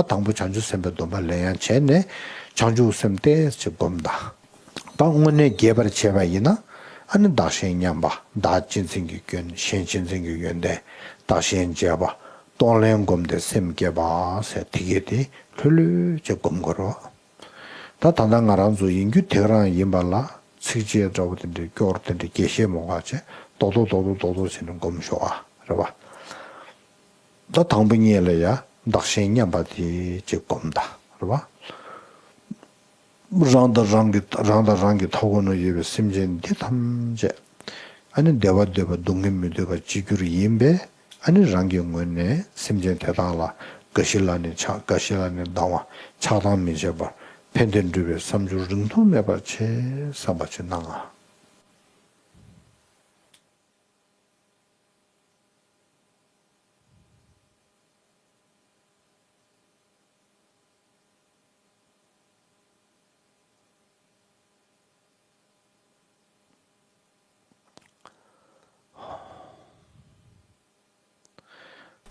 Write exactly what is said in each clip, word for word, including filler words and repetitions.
དང་པོ་བྱང་ཆུབ་སེམས་དཔའི་སྡོམ་པ་ལེན་ཡང་བྱས་ནས་བྱང་ཆུབ་སེམས་ཏོག་ཙམ་སྒོམ་ད། ད་དངོས་གནས་རྒྱས་པར་བྱས་པ་ཡིན་ན། ཨ་ནི་བདག་གཞན་མཉམ་པ། བདག་གཅེས་འཛིན་གྱི་སྐྱོན། གཞན་གཅེས་འཛིན་གྱི་ཡོན་ཏན། བདག་གཞན་བརྗེ་བ། གཏོང་ལེན་བསྒོམས་ཏེ་སེམས་བསྐྱེད་པ་ཟེར་དེ་གས་དེ་ལྷོད་ལྷོད་ཅིག་སྒོམ་དགོས་རེད། ད་ད་ལྟ་ང་རང་ཚོ་ཡིན་རྒྱུ་དེ་རང་ཡིན་པ་ལ། ཚིགས་བཅད་འདྲ་བོ་དེ་འདྲའི་སྐྱོར་དེ་འདྲའི་རྒྱས་བཤད་མང་ག་བྱས། རྡོག་རྡོག་རྡོག་རྡོག་རྡོག་རྡོག་བྱས་ནས་སྒོམ་ཤོག་ཨ། རེད་བ། ད་དང་པོ་ཉིད་ལ་ཡ་བདག་གཞན་མཉམ་པ་དེ་ཅིག་སྒོམ་ད། རེད་བ། རང་དང་རང་གི་རང་དང་རང་གི་མཐའ་འཁོར་ན་ཡོད་པའི་སེམས་ཅན་འདི་ཐམས་ཅད། ཨ་ནི་བདེ་བ་འདོད་པ། སྡུག་བསྔལ་མི་འདོད་པ་གཅིག་གྱུར་ཡིན་པས། ཨ་ནི་རང་གི་ངོས་ནས་སེམས་ཅན་དེ་དག་ལ་དགའ་བཞིན་ལ་ནི་ཆགས། དགའ་བཞིན་ལ་ནི་སྡང་བ། ཆགས་སྡང་མི་བྱེད་པར་ཕན་བདེ་སྒྲུབ་པའི་བསམ་སྦྱོར་རིང་ཐུང་མེད་པར་བྱེད་བསམ་པ་ཅིག་གནང་ང་།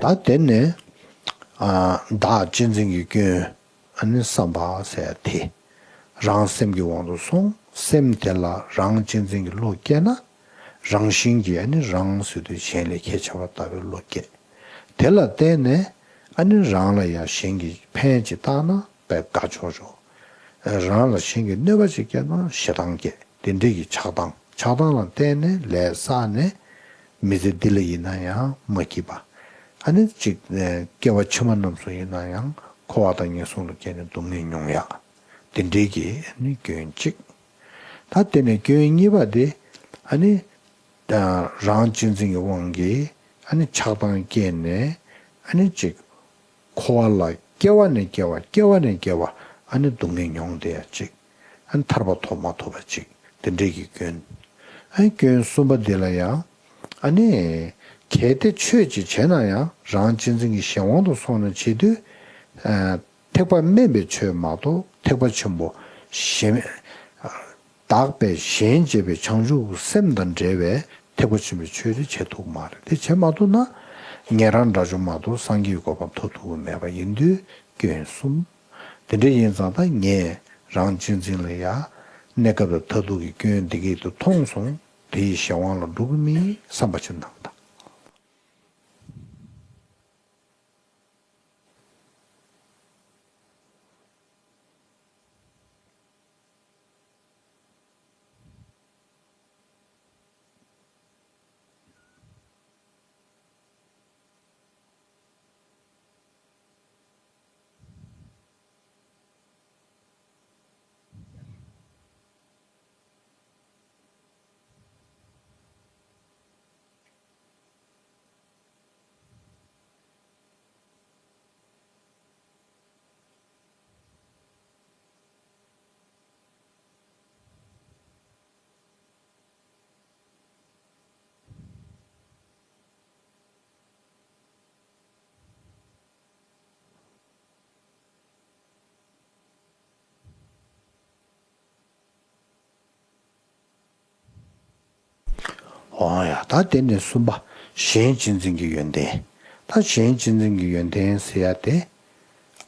ད་དེ་ནས་ཨ་བདག་གཅེས་འཛིན་གྱི་སྐྱོན། ཨ་ནི་བསམ་པ་ཟེར་ཡ་དེ། རང་སེམས་ཀྱི་དབང་དུ་སོང་། སེམས་དེ་ལ་རང་གཅེས་འཛིན་གྱི་བློ་སྐྱེས་ན། རང་བཞིན་གྱིས་ཨ་ནི་རང་ཟེར་དུས་གཞན་ལས་ཁྱད་ཆེ་བ་ལྟ་བུའི་བློ་སྐྱེ། དེ་ལ་བརྟེན་ནས་ཨ་ནི་རང་ལ་ཡང་གཞན་གྱིས་ཕན་ཅིག་བཏགས་ན་དཔེ་དགའ་ཆོག་ཆོག་རང་ལ་གཞན་གྱིས་གནོད་པ་ཅིག་བསྐྱལ་ན་ཞེ་སྡང་སྐྱེ། དེ་འདྲའི་གི་ཆགས་སྡང་། ཆགས་སྡང་ལ་བརྟེན་ནས་ལས་བསགས་ནས། མི་ཚེ་འདི་ལ་ཡིན་ན་ཡང་མ་སྐྱིད་པ། ཨ་ནི་ཅིག་སྐྱེ་བ་ཕྱི་མ་རྣམས་སུ་ཡིན་ན་ཡང་འཁོར་བ་དང་ངན་སོང་ལ་སྐྱེས་ནས་སྡུག་བསྔལ་མྱོང་ཡག་དེ་འདྲའི་གི་ཨ་ནི་སྐྱོན་གཅིག་ད་དེ་ནས་སྐྱོན་གཉིས་པ་དེ། ཨ་ནི་རང་གཅེས་འཛིན་གྱི་དབང་གིས་ཨ་ནི་ཆགས་སྡང་སྐྱེས་ནས། ཨ་ནི་ཅིག་འཁོར་བ་ལ་སྐྱེ་བ་ནས་སྐྱེ་བ། སྐྱེ་བ་ནས་སྐྱེ་བ་ཨ་ནི་སྡུག་བསྔལ་མྱོང་བསྡད་ཡ་གཅིག་ཨ་ནི་ཐར་པ་ཐོབ་མ་ཐུབ་པ་གཅིག་དེ་འདྲའི་གི་སྐྱོན། ཨ་ནི་སྐྱོན་གསུམ་པ་འདི་ལ་ཡང་། ཨ་ནི་གལ་ཏེ་ཆོས་ཅིག་བྱས་ན་ཡང་རང་གཅེས་འཛིན་གྱི་གཞན་དབང་དུ་སོང་ནས་བྱེད་དུས། ཨ་ཐེག་པ་དམན་པའི་ཆོས་མ་གཏོགས་ཐེག་པ་ཆེན་པོ་གཞན། དག་པའི་གཞན་གཅེས་པའི་བྱང་ཆུབ་སེམས་དང་འབྲེལ་བའི་ཐེག་པ་ཆེན་པོའི་ཆོས་དེ་བྱེད་ཐུབ་མ་རེད། དེ་བྱེད་མ་ཐུབ་ན་ཉན་རང་དགྲ་བཅོམ་མ་གཏོགས་སངས་རྒྱས་ཀྱི་གོ་འཕང་ཐོབ་ཐུབ་ཀྱི་མེད་པ་ཡིན་དུས་སྐྱོན་གསུམ། དེ་འདྲ་ཡིན་ཙང་ད་ངས་རང་གཅེས་འཛིན་ལ་ཡ་གནས་སྐབས་དང་མཐར་ཐུག་གི་སྐྱོན་འདི་སྐད་དུ་མཐོང་སོང་། དེ་ཡི་གཞན་དབང་ལ་འགྲོ་གི་མིན་བསམ་པ་ཅིག་གནང་དང་། འོ་ཡ། ད་དེ་ནས་གསུམ་པ། གཞན་གཅེས་འཛིན་གྱི་ཡོན་ཏན། ད་གཞན་གཅེས་འཛིན་གྱི་ཡོན་ཏན་ཟེར་ཡ་དེ།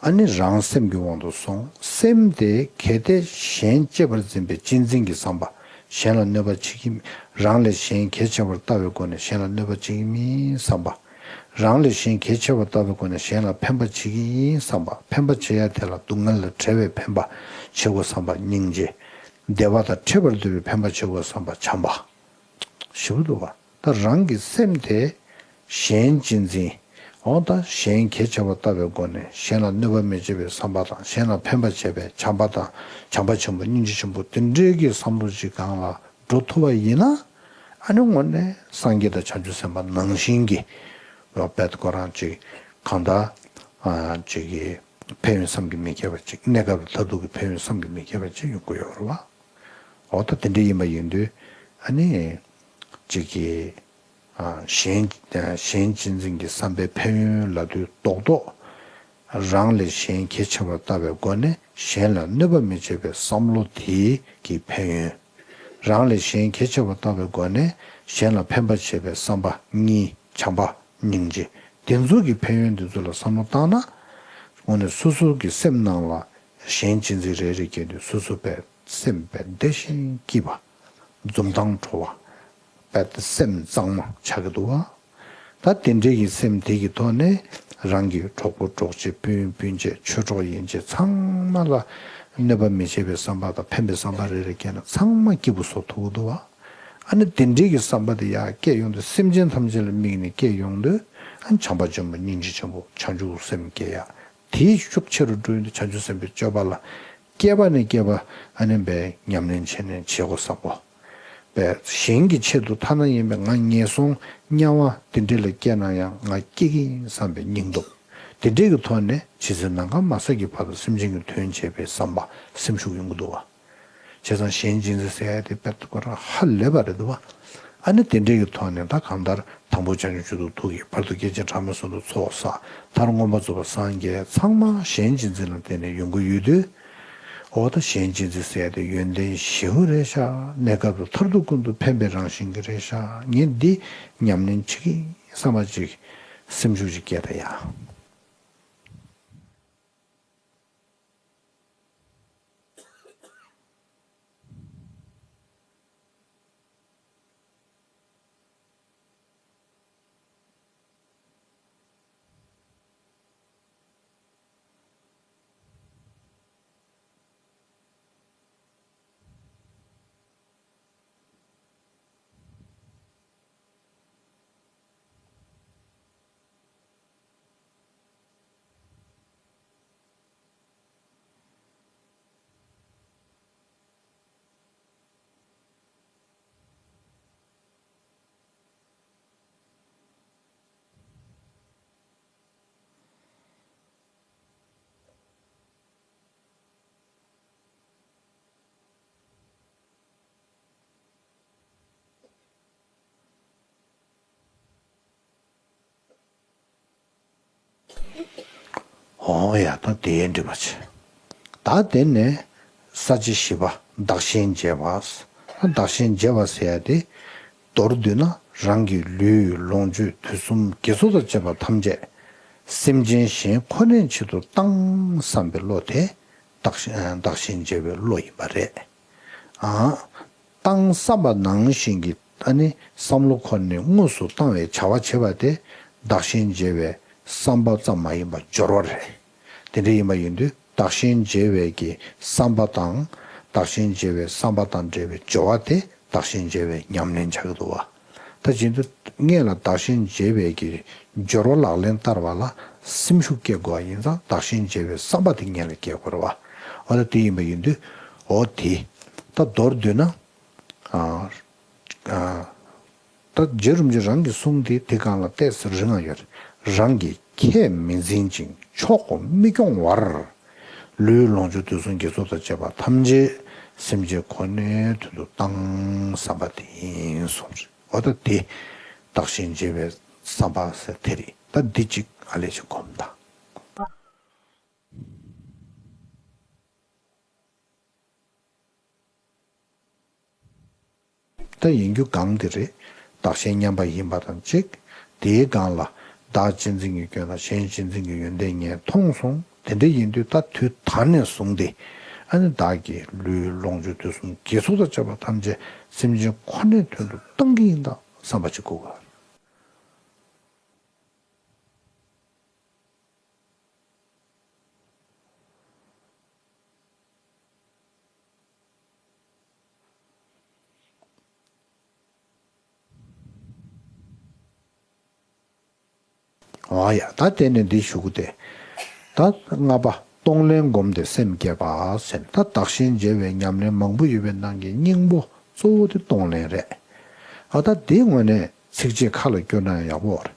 ཨ་ནི་རང་སེམས་ཀྱི་དབང་དུ་སོང་། སེམས་དེ་གལ་ཏེ་གཞན་གཅེས་པར་འཛིན་པའི་གཅེས་འཛིན་གྱི་བསམ་པ། གཞན་ལ་གནོད་པ་བྱེད་ཀྱི་མི། རང་ལས་གཞན་གལ་ཆེ་བར་ལྟ་བའི་སྒོ་ནས་གཞན་ལ་གནོད་པ་བྱེད་ཀྱི་མིན་བསམ་པ། རང་ལས་གཞན་གལ་ཆེ་བར་ལྟ་བའི་སྒོ་ནས་གཞན་ལ་ཕན་པ་བྱེད་ཀྱི་ཡིན་བསམ་པ། ཕན་པ་བྱེད་ཡ་དེ་ལ་སྡུག་བསྔལ་ལས་བྲལ་བའི་ཕན་པ་བྱེད་དགོས་བསམ་པ་སྙིང་རྗེ། བདེ་བ་དང་འཕྲད་པར་འདོད་པའི་ཕན་པ་བྱེད་དགོས་བསམ་པ་བྱམས་པ། ཞེ་པོ་འདུག་བ། ད་རང་གི་སེམས་དེ་གཞན་གཅེས་འཛིན། འོ་ད་གཞན་གལ་ཆེ་བར་ལྟ་བའི་སྒོ་ནས་གཞན་ལ་གནོད་པ་མི་བྱེད་པའི་བསམ་པ་དང་། གཞན་ལ་ཕན་པ་བྱེད་པའི་བྱམས་པ་དང་། བྱམས་པ་ཆེན་པོ་སྙིང་རྗེ་ཆེན་པོ་དེ་འདྲའི་གི་བསམ་བློ་ཞིག་སྒང་ལ་འགྲོ་ཐུབ་པ་ཡིན་ན། ཨ་ནི་དངོས་གནས་སངས་རྒྱས་དང་བྱང་ཆུབ་སེམས་དཔའ་ནང་བཞིན་གྱི་རོགས་པས་ཁོ་རང་ཅིག་གང་ལྟར་ཨ་ཅིག་གི་ཕན་ཡོན་བསམ་གྱིས་མི་ཁྱབ་པ་ཅིག་གནས་སྐབས་མཐར་ཐུག་གི་ཕན་ཡོན་བསམ་གྱིས་མི་ཁྱབ་པ་ཅིག་ཡོང་གི་ཡོད་རེད་བ། འོ་ད་དེ་འདྲ་ཡིན་པ་ཡིན་དུས། ཨ་ནི་ཅིག་གི་ཨ་གཞན་གཞན་གཅེས་འཛིན་གྱི་བསམ་པའི་ཕན་ཡོན་ལབ་དུས་རྡོག་རྡོག་རང་ལས་གཞན་གལ་ཆེ་བར་ལྟ་བའི་སྒོ་ནས་གཞན་ལ་གནོད་པ་མི་བྱེད་པའི་བསམ་བློ་དེ་གི་ཕན་ཡོན། རང་ལས་གཞན་གལ་ཆེ་བར་ལྟ་བའི་སྒོ་ནས་གཞན་ལ་ཕན་པ་བྱེད་པའི་བསམ་པ་གཉིས། བྱམས་པ་སྙིང་རྗེ། དེ་ཚོ་གི་ཕན་ཡོན་དེ་ཚོ་ལ་བསམ་བློ་བཏང་ན། དངོས་གནས་སོ་སོ་གི་སེམས་ནང་ལ་གཞན་གཅེས་འཛིན་རེ་རེ་བསྐྱེད་དུས་སོ་སོ་དཔེ་སེམས་དཔེ་བདེ་ཞིང་སྐྱིད་པ། འཛུམ་མདངས་འཕྲོ་བ། དཔེ་སེམས་གཙང་མ་ཆགས་ཀྱི་འདུག་བ། ད་དེ་འདྲའི་གི་སེམས་དེ་གི་ཐོག་ནས་རང་གི་གྲོགས་པོ་གྲོགས་མཆེད་སྤུན་སྤུན་མཆེད་ཆོས་གྲོགས་ཡན་ཆད་ཚང་མ་ལ་གནོད་པ་མི་བྱེད་པའི་བསམ་པ་དང་ཕན་པའི་བསམ་པ་རེ་རེ་བསྐྱེད་ན་ཚང་མ་སྐྱིད་པོ་བཟོ་ཐུབ་ཀྱི་འདུག་བ། ཨ་ནི་དེ་འདྲའི་གི་བསམ་པ་དེ་ཡར་སྐྱེ་ཡོང་དུས་སེམས་ཅན་ཐམས་ཅད་ལ་དམིགས་ནས་སྐྱེ་ཡོང་དུས་ཨ་ནི་བྱམས་པ་ཆེན་པོ་སྙིང་རྗེ་ཆེན་པོ་བྱང་ཆུབ་སེམས་སྐྱེ་ཡ། དེའི་ཤུགས་ཆེ་རུ་འགྲོ་ཡོང་དུས་བྱང་ཆུབ་སེམས་དཔའི་སྤྱོད་པ་ལ་སྐྱེ་བ་ནས་སྐྱེ་བ་ཨ་ནི་བས་ཉམས་ལེན་བྱས་ནས་བྱེད་དགོས་བསམ་པ། བས་གཞན་གྱི་ཆེད་དུ་ཐ་ན་ཡིན་པས་ང་ངན་སོང་དམྱལ་བ་དེ་འདྲ་ལ་སྐྱེས་ན་ཡང་ང་སྐྱིད་ཀྱི་ཡིན་བསམ་པའི་སྙིང་སྟོབས། དེ་འདྲའི་གི་ཐོག་ནས་ཇི་སྲིད་ནམ་མཁའ་མ་ཟད་ཀྱི་བར་དུ་སེམས་ཅན་གྱི་དོན་བྱེད་པའི་བསམ་པ་སེམས་ཤུགས་ཡོང་གི་འདུག་བ། བྱས་ཙང་གཞན་གཅེས་འཛིན་ཟེར་ཡ་དེ་དཔེ་ཁོ་རང་ཧ་ལས་པ་རེད་འདུག་བ། ཨ་ནི་དེ་འདྲའི་གི་ཐོག་ནས་ད་གང་ལྟར་དང་པོ་བྱང་ཆུབ་མཆོག་ཏུ་ཐུགས་བསྐྱེད། བར་དུ་སྐྱེས་ཆེན་ཕྲ་མོའི་གསུང་དུ་ཚོགས་བསགས། མཐར་མངོན་པར་རྫོགས་པར་སངས་རྒྱས་ཚང་མ་གཞན་གཅེས་འཛིན་ལ་བརྟེན་ནས་ཡོང་གི་ཡོད་དུས། འོ་ད་གཞན་གཅེས་འཛིན་ཟེར་ཡ་དེ་ཡོན་ཏན་ཞེ་པོ་རེད་ཤག་གནས་སྐབས་སུ་མཐར་ཐུག་ཀུན་ཏུ་ཕན་པའི་རང་བཞིན་གྱི་རེད་ཤག་ངས་འདི་ཉམས་ལེན་བྱེད་ཀྱི་ཡིན་བསམ་པ་ཅིག་སེམས་ཤུགས་ཅིག་སྐྱེ་ད་ཡ། འོ་ཡ་ད་དེའི་འགྲིག་པ་བྱེད། ད་དེ་ནས་ས་བཅད་བཞི་པ་བདག་གཞན་བརྗེ་བ། བདག་གཞན་བརྗེ་བ་ཟེར་ཡ་དེ། མདོར་བསྡུས་ན་རང་གི་ལུས་ལོངས་སྤྱོད་དུས་གསུམ་དགེ་ཚོགས་དང་བཅས་པ་ཐམས་ཅད་སེམས་ཅན་གཞན་ཁོ་ནའི་ཆེད་དུ་བཏང་བསམ་པའི་བློ་དེ་བདག་གཞན་བདག་གཞན་བརྗེ་བའི་བློ་ཡིན་པ་རེད། ཨ། བཏང་བསམ་པ་ནང་བཞིན་གྱི་ཨ་ནི་བསམ་བློ་ཁོ་ནས་དངོས་སུ་བཏང་བའི་བྱ་བ་བྱེད་པ་དེ་བདག་གཞན་བརྗེ་བའི་བསམ་པ་ཙམ་མ་ཡིན་པར་སྦྱོར་བ་རེད། དེ་འདྲ་ཡིན་པ་ཡིན་དུས་བདག་གཞན་བརྗེ་བའི་གི་བསམ་པ་དང་། བདག་གཞན་བརྗེ་བའི་བསམ་པ་དང་འབྲེལ་བའི་སྦྱོར་བ་དེ་བདག་གཞན་བརྗེ་བའི་ཉམས་ལེན་ཆགས་ཀྱི་འདུག་བ། ད་བྱེད་དུས་སྔོན་ལ་བདག་གཞན་བརྗེ་བའི་གི་སྦྱོར་བ་ལག་ལེན་བསྟར་བ་ལ་སེམས་ཤུགས་སྐྱེ་དགོས་པ་ཡིན་ཙང་བདག་གཞན་བརྗེ་བའི་བསམ་པ་དེ་སྔོན་ལ་སྐྱེ་དགོས་རེད་བ། འོ་ད་དེ་ཡིན་པ་ཡིན་དུས་འོ་དེ་ད་མདོར་བསྡུས་ན། ཨ། ཨ། ད་རྗེ་རིན་པོ་ཆེ་རང་གི་གསུང་དེ་དེ་སྒང་ལ་ཏོག་ཙམ་རིང་ང་ཡོད་རེད། རང་གིས་ཁས་མི་འཛིན་ཅིང་ཕྱོགས་མི་སྐྱོང་བར། ལུས་ལོངས་སྤྱོད་དུས་གསུམ་དགེ་ཚོགས་དང་བཅས་པ་ཐམས་ཅད་སེམས་ཅན་ཁོ་ནའི་དོན་དུ་བཏང་བསམ་པ་དེ་ཡིན་གསུངས་རེད། འོ་ད་དེ་བདག་གཞན་བརྗེ་བའི་བསམ་པ་ཟེར་དེ་རེད། ད་འདི་གཅིག་ཨ་ལས་ཅིག་སྒོམ་དང་། ད་ཡིན་རྒྱུ་གང་དེ་རེད། བདག་གཞན་མཉམ་པ་ཡིན་པ་དང་གཅིག་དེའི་སྒང་ལ་བདག་གཅེས་འཛིན་གྱི་སྐྱོན་དང་གཞན་གཅེས་འཛིན་གྱི་ཡོན་ཏན་ངས་མཐོང་སོང་། དེ་འདྲ་ཡིན་དུས་ད་དུས་ད་ནས་བཟུང་སྟེ་ཨ་ནི་བདག་གི་ལུས་ལོངས་སྤྱོད་དུས་གསུམ་དགེ་ཚོགས་དང་བཅས་པ་ཐམས་ཅད་སེམས་ཅན་ཁོ་ནའི་དོན་དུ་གཏང་གི་ཡིན་ད་བསམ་པ་ཅིག་དགོས་ག། འོ་ཡ། ད་དེ་ནས་འདི་ཞུ་གི་སྟེ། ད་ལྔ་པ་གཏོང་ལེན་བསྒོམས་ཏེ་སེམས་བསྐྱེད་པ་ཟེར། ད་བདག་གཞན་བརྗེ་བའི་ཉམས་ལེན་མང་པོ་ཡོད་པའི་ནང་གི་སྙིང་པོ་གཙོ་བོ་དེ་གཏོང་ལེན་རེད། ཨ་ད་དེའི་ངོས་ནས་ཚིགས་བཅད་ཁ་ལ་བསྐྱུར་ན་ཡག་པོ་རེད།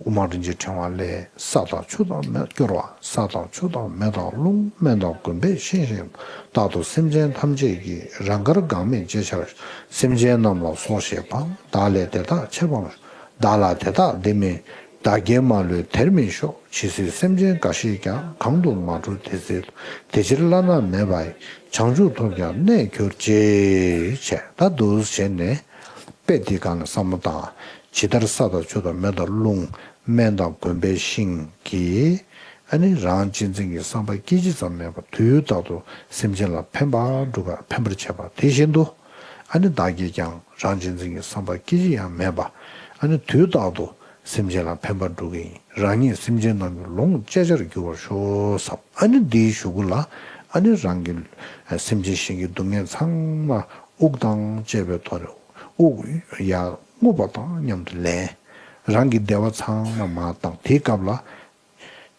དབུ་མ་རིན་ཆེན་ཕྲེང་བ་ལས། ས་དང་ཆུ་དང་མེ་སྐྱུར་བ། ས་དང་ཆུ་དང་མེ་དང་རླུང་། སྨན་དང་དགོན་པའི་ཤིང་བཞིན། རྟག་ཏུ་སེམས་ཅན་ཐམས་ཅད་ཀྱི། རང་དགར་འགག་མེད་ཅེས་བྱ་བའི། སེམས་ཅན་རྣམས་ལ་སོགས་ཞེས་པའང་། བདག་ལས་དེ་དག་ཆེས་སྤངས་ཤིང་། བདག་ལ་དེ་དག་འདི་མིན། བདག་གིས་མ་ལུས་དེར་མི་ཤོག་ཇི་སྲིད་སེམས་ཅན་འགའ་ཞིག་ཀྱང་། གང་དུ་མ་གྲོལ་དེ་སྲིད་དུ། དེ་ཕྱིར་བླ་ན་མེད་པ་ཡི། བྱང་ཆུབ་ཐོབ་ཀྱང་གནས་གྱུར་ཅིག་བྱས། ད་འདུག་བྱས་ནས་དཔེ་འདི་སྒང་ནས་བསམ་བློ་བཏང་། ཇི་ལྟར་ས་དང་ཆུ་དང་མེ་དང་རླུང་། སྨན་དང་དགོན་པའི་ཤིང་གི་ ཨ་ནི་རང་གཅེས་འཛིན་གྱི་བསམ་པ་སྐད་ཅིག་ཙམ་མེད་པར་དུས་རྟག་ཏུ་སེམས་ཅན་ལ་ཕན་པར་འགྲོ་ག་ཕན་པར་བྱེད་པ་དེ་བཞིན་དུ། ཨ་ནི་བདག་གིས་ཀྱང་རང་གཅེས་འཛིན་གྱི་བསམ་པ་སྐད་ཅིག་ཡང་མེད་པ། ཨ་ནི་དུས་རྟག་ཏུ་སེམས་ཅན་ལ་ཕན་པར་འགྲོ་གི་ཡིན། རང་ཉིད་སེམས་ཅན་རྣམས་ཀྱི་ལོངས་སྤྱད་བྱར་འགྱུར་བར་ཤོག་བསམ། ཨ་ནི་འདིའི་གཞུག་གུ་ལ། ཨ་ནི་རང་གི་སེམས་ཅན་གཞན་གྱི་སྡུག་བསྔལ་ཚང་མ་དབུགས་དང་བཅས་པའི་ཐོག་ནས་དབུགས་ཡར་རྔུབ་པ་དང་མཉམ་དུ་ལེན། རང་གི་བདེ་བ་ཚང་མ་མར་བཏང་། དེའི་སྐབས་ལ།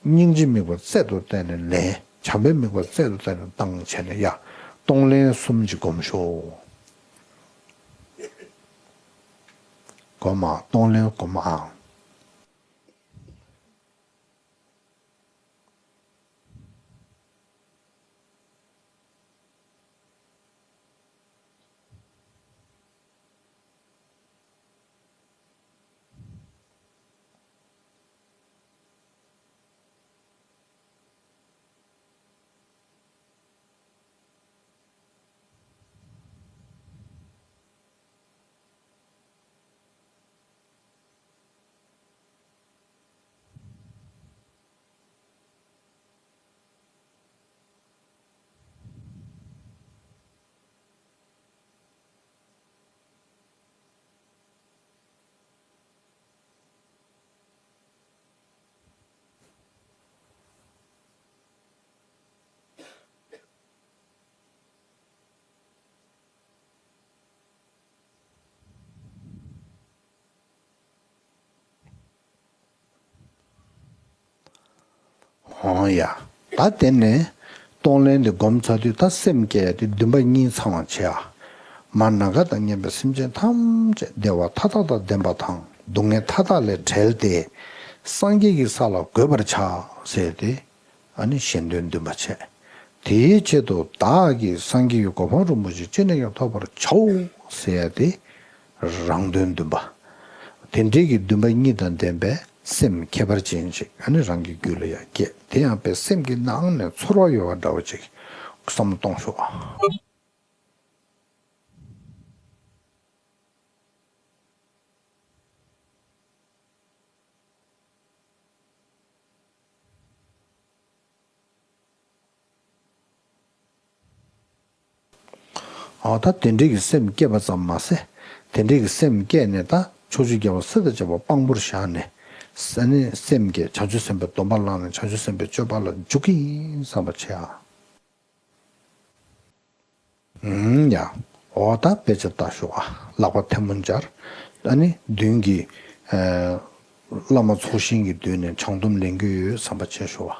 སྙིང་རྗེ་དམིགས་པ་རྩལ་དུ་བཏོན་ནས་ལེན། བྱམས་པའི་དམིགས་པ་རྩལ་དུ་བཏོན་ནས་བཏང་བྱས་ནས་ཡ། གཏོང་ལེན་གསུམ་གྱིས་བསྒོམ་ཤོག་སྒོམ་མ། གཏོང་ལེན་སྒོམ་མ་ཨང་། འོང་ཡ། ད་དེ་ནས་གཏོང་ལེན་དེ་སྒོམ་ཚར་དུས་ད་སེམས་བསྐྱེད་ཡ་དེ་འདུན་པ་གཉིས་ཚང་བ་བྱེད་ཨ། མར་ནམ་མཁའ་དང་མཉམ་པའི་སེམས་ཅན་ཐམས་ཅད་བདེ་བ་མཐའ་དག་དང་ལྡན་པ་དང་སྡུག་བསྔལ་མཐའ་དག་ལས་བྲལ་ཏེ། སངས་རྒྱས་ཀྱི་ས་ལ་འགོད་པར་བྱ་ཟེར་ཏེ། ཨ་ནི་གཞན་དོན་འདུན་པ་བྱས། དེའི་ཆེད་དུ་བདག་གིས་སངས་རྒྱས་ཀྱི་གོ་འཕང་རིན་པོ་ཆེ་ཅི་ནས་ཀྱང་ཐོབ་པར་བྱའོ་ཟེར་ཡ་དེ། རང་དོན་འདུན་པ། དེ་འདྲའི་གི་འདུན་པ་གཉིས་དང་ལྡན་པའི་སེམས་ཁྱད་པར་ཅན་ཅིག་ཨ་ནི་རང་གི་རྒྱུད་ལ་ཡང་སྐྱེས། དེ་ཡང་དཔེ་སེམས་ཀྱི་ནང་ནས་ཚོར་བ་ཡོད་པ་འདྲ་བོ་ཅིག་བསམ་བློ་གཏོང་ཤོག་ཨ། ཨ་ད་དེ་འདྲའི་གི་སེམས་བསྐྱེད་པ་ཙམ་མ་ཟད། དེ་འདྲའི་གི་སེམས་བསྐྱེད་ནས་ད་ཕྱོགས་བཅུའི་རྒྱལ་བ་སྲས་དང་བཅས་པ་དཔང་པོར་བཞག་ནས། ཨ་ནི་སེམས་བསྐྱེད་བྱང་ཆུབ་སེམས་དཔའི་སྡོམ་པ་བླངས་ནས་བྱང་ཆུབ་སེམས་དཔའི་སྤྱོད་པ་ལ་འཇུག་གི་ཡིན་བསམ་པ་བྱེད་ཨ། ཨུམ་ཡ། འོ་ད་དཔེ་ཆ་ལྟ་ཤོག་ཨ། ལག་པ་ཐལ་མོ་སྦྱར། ཨ་ནི་མདུན་གྱི། ཨ། བླ་མ་ཚོགས་ཞིང་གི་མདུན་ནས་བྱང་སྡོམ་ལེན་རྒྱུ་ཡོད་བསམ་པ་བྱེད་ཤོག་ཨ།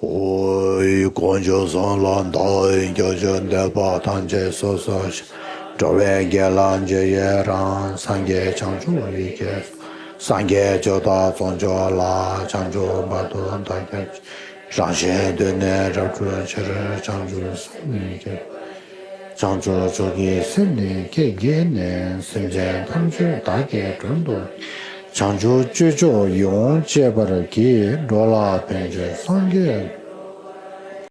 ཨོ། དཀོན་མཆོག་གསུམ་ལ་བདག་སྐྱབས་སུ་འདོད་པ་ཐམས་ཅད་སོ་སོར་ཞིག་འགྲོ་བའི་དགེ་ལ་འཇུག་ཡི་རང་། སངས་རྒྱས་བྱང་ཆུབ་ཡི་གེ། སངས་རྒྱས་ཆོས་དང་ཚོགས་མཆོག་ལ། བྱང་ཆུབ་བར་དུ་བདག་སྐྱབས། རང་གཞན་དོན་ནི་རབ་བསྒྲུབ་ཕྱིར། བྱང་ཆུབ་སེམས་ནི་བསྐྱེད། བྱང་ཆུབ་མཆོག་གི་སེམས་ནི་བསྐྱེད་བགྱིས་ནས། སེམས་ཅན་ཐམས་ཅད་བདག་གིས་མགྲོན་དུ། བྱང་ཆུབ་སྤྱོད་མཆོག་ཡིད་འོང་སྤྱད་པར་བགྱི། འགྲོ་ལ་ཕན་ཕྱིར་སངས་རྒྱས།